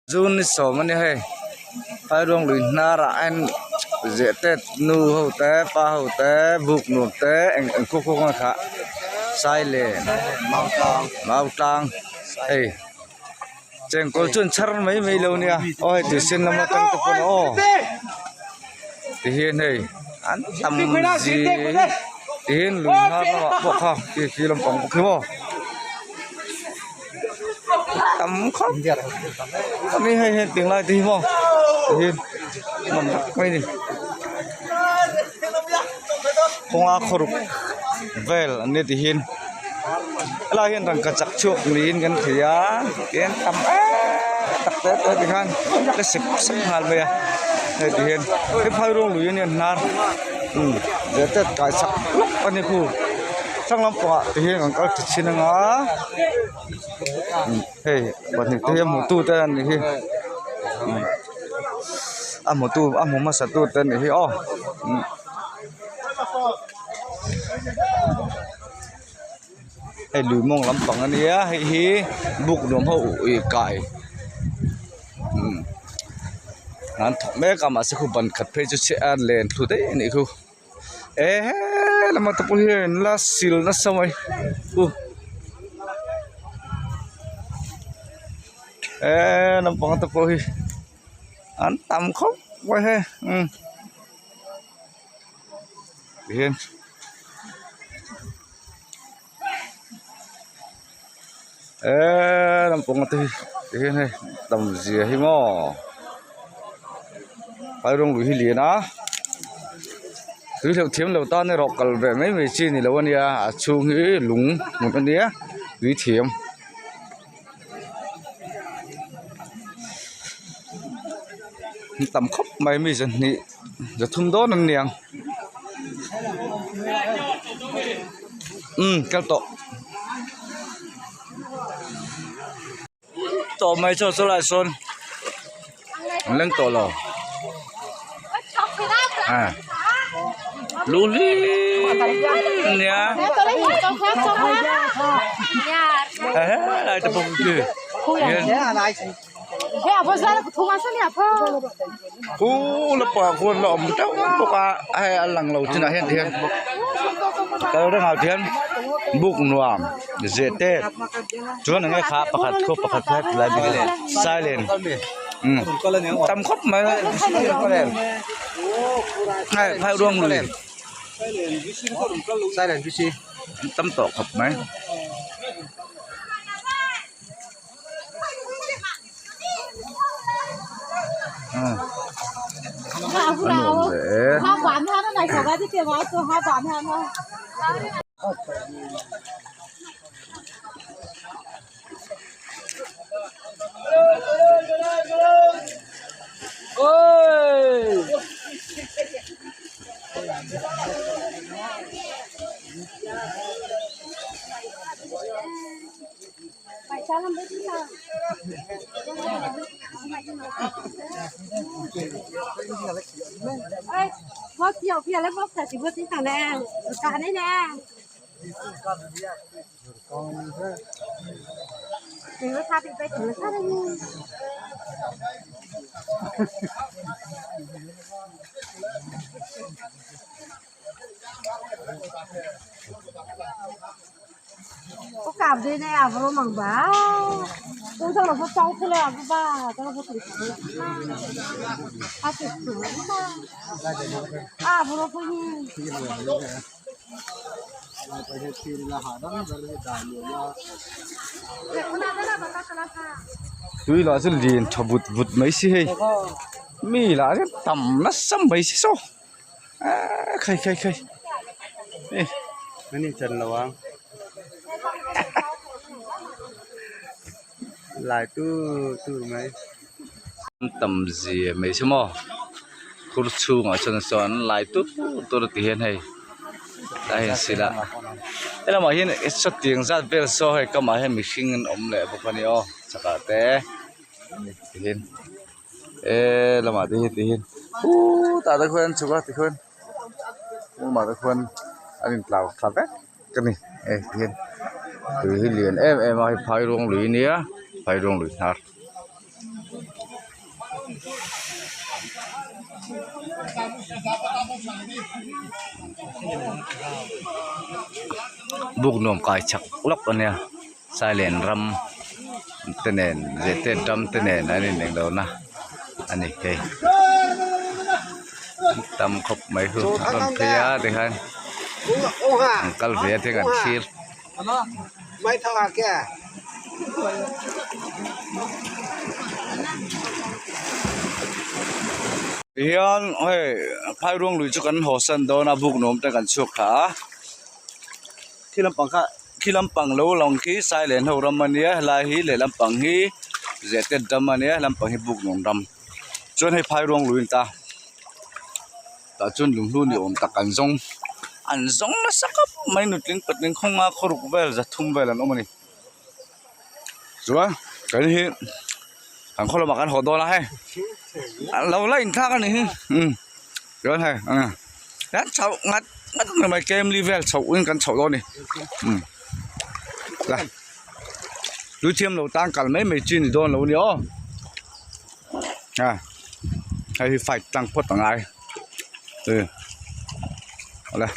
June ni sawm a nia hei phairuang lui hnar ah hian zeh tet nu ho te pa ho te buk nuam te eng eng khaw khaw nge kha sailen mau tlang hei chengkawl chu an chhar mai mai lo nia aw hei tui sen lam atang te pawn aw ti hian hei an tam zi ti hian lui hnar lamah pawh kha khi khi lampang bawk hi maw. Tam khawp ani hei hian tinglai te hi maw tihian nuam tak mai a ni kawnga khawruk vel an nia tihian helaiah hian rangka chak chhuak niin kan thei a tihian tam em tak te te tikhan ka sep sep nghal mai a hei tihian hei phai ruang lui ania hnar zirtir kai chak lawk a ni khu. Hrang lampangah te hian kan kal ta chin anga hei pahnih te hi a hmu tu te an nih hi a hmu tu a hmu hmasa tu te an nih hi aw hei lui mawng lampang ania hei hi buk nuam ho ih kai an thawk mek a mahse khu ban khat phei chu chhiah a len thlu daih a nih khu. Ehe lama te pawh hian la sil nasa mai u eee naupang te pawh hi an tam khawp mai hei umm tihian eee naupang te hi tihian hei tam zia hi maw phai rawng lui hi lian a tui hleuh thiam lo tan erawh kal ve mai mai chi ni lo a nia a chhung hi lung hmun a nia tui thiam. Tam khawp mai mi zahnih zathum dawn an niang umm kal tawh tawh mai chaw chu lai sawn an leng tawh lo a lu hlim ania helai te pawh khi khu lampangah khuan la awm teuh bawk a hei a lang lo chinah hian tihian kal rengah khian buk nuam zeh te chuan eng nge kha pakhat khaw pakhat kha tilai bik silent umm tam khawp mai hei phai ruang lui tam tawh khawp mai. A nuam ve e. Tui lah chu lian tha vut vut mai si hei mi lah chu tam nasa mai si saw. Aaa khai khai khai eh ani chan lo ang lai tu tu mai tam zia mai chu maw khur chhungah chuan sawn lai tut tut a ti hian hei a insil a helamah hian sawtiang zat vel saw hei kamah hian mihring an awm leh bawk a ni aw chakah te tihian. Eee lamah te hi tihian huuu tah te khuan an chhuk a tikhuan lamah te khuan an intlar thla vek a ni hei tihian tui hi lian em em a hei phai ruang lui ania phai ruang lui hnar. Buk nuam kai chak lawk a nia sailen ram te nen zehtet ram te nen an ineng lo na a ni hei tam khawp mai chu a rawn phei a tikhan an kal ve a theng an thlir. Tihian hei phairuang lui chu kan haw san dawn a buk nuam te kan chhuak thla a khi lampang kha khi lampang lo lang khi sailen ho ram ania helai hi lehlam pang hi zehtet ram ania helampang hi buk nuam ram chuan hei phairuang lui a ni ta. Tah chuan lunghlu ni awm tak an zawng an zawng nasa khawp mai nutling patling khawnga khawruk vel zathum vel an awm a ni chuan kan hi kan khaw lamah kan haw dawn a hei lo la inthlak a nih hi umm chuan hei kan chhoh ngat ngat a ni mai kemli vel chhoh in kan chhoh dawn a ni umm la tui thiam lo tan kal mai mai chi ni dawn lo a ni aw. A hei hi fight tlang phawt a ngai awle.